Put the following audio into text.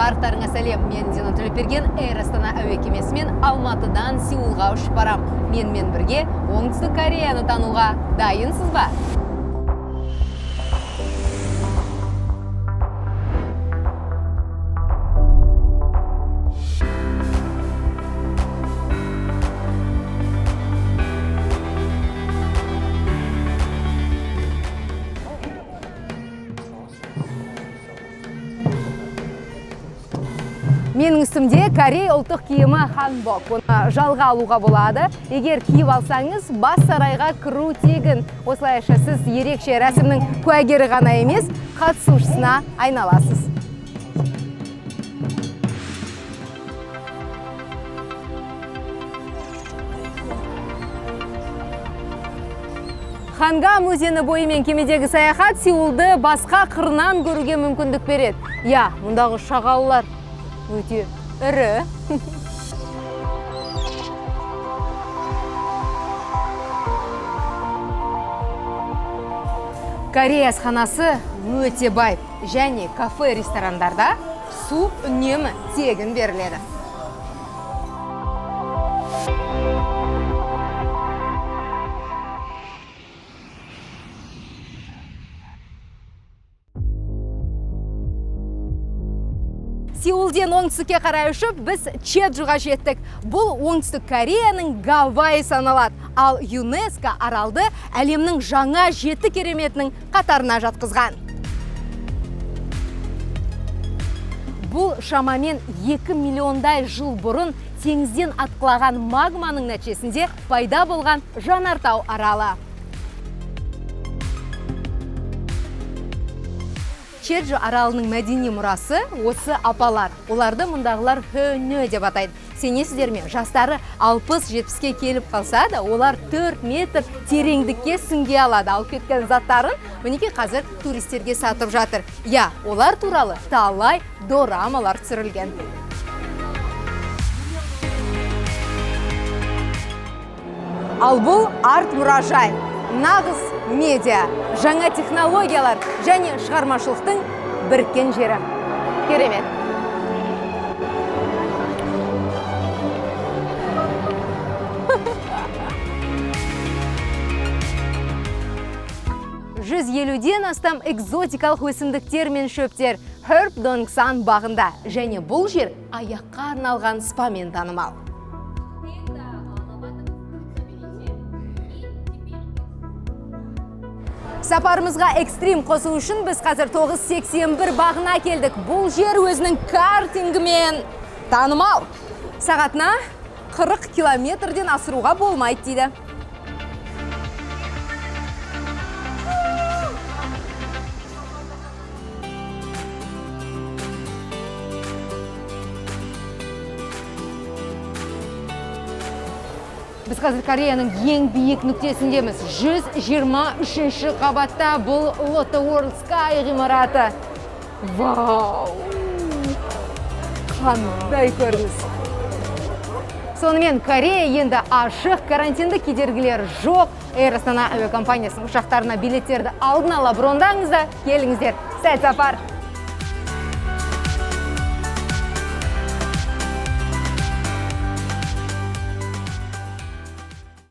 Барлықтарыңа сәлем. Мен Дина Төлепберген, Эйр Астана әуе кемесімен Алматыдан Сеулға ұшып барам. Менімен бірге Оңтүстік Кореяны тануға дайынсыз ба? Менің үстімде корей ұлттық киімі ханбок. Оны жалға алуға болады. Егер киіп алсаңыз, бас сарайға кіру тегін. Осылайша сіз ерекше рәсімнің куәгері ғана емес, қатысушысына айналасыз. Хангам өзені бойымен кемедегі саяхат Сеулді басқа қырынан көруге мүмкіндік береді. Иә, мұндағы шағалалар өте ірі. Корея асханасы өте бай және кафе, ресторандарда су үнемі тегін беріледі. Сеулден оңтүстікке қарай ұшып, біз Чеджуға жеттік. Бұл Оңтүстік Кореяның Гавайи саналады. Ал ЮНЕСКО аралды әлемнің жаңа 7 кереметінің қатарына жатқызған. Бұл шамамен 2 миллиондай жыл бұрын теңізден атқылаған магманың нәтижесінде пайда болған жанартау аралы. Чеджу аралының мәдени мұрасы осы апалар. Оларды мұндағылар хөнө деп атайды. Сенесіздер ме, жастары 60-70-ке келіп қалса да, олар 4 метр тереңдікке сүңге алады. Алып кеткен заттарын мінекей қазір туристерге сатып жатыр. Иә, олар туралы талай дорамалар түсірілген. Ал бұл арт мұражай, нағыз медиа, жаңа технологиялар және шығармашылықтың біріккен жері. Керемет. Жүз елуден астам экзотикалық өсімдіктер мен шөптер Herb Dongsan бағында және бұл жер аяққа арналған спамен танымал. Сапарымызға экстрим қосу үшін біз қазір 981 бағына келдік. Бұл жер өзінің картингімен танымал. Сағатына 40 километрден асыруға болмайды дейді. Біз қазір Кореяның ең биік нүктесіндеміз. 123-ші қабатта бұл Lotte World Sky ғимараты. Вау! Қандай көрініс! Сонымен Корея енді ашық, карантинді кедергілер жоқ. Эйр Астана әуе компаниясының ұшақтарына билеттерді алдын ала брондаңыз да келіңіздер. Сәт сапар!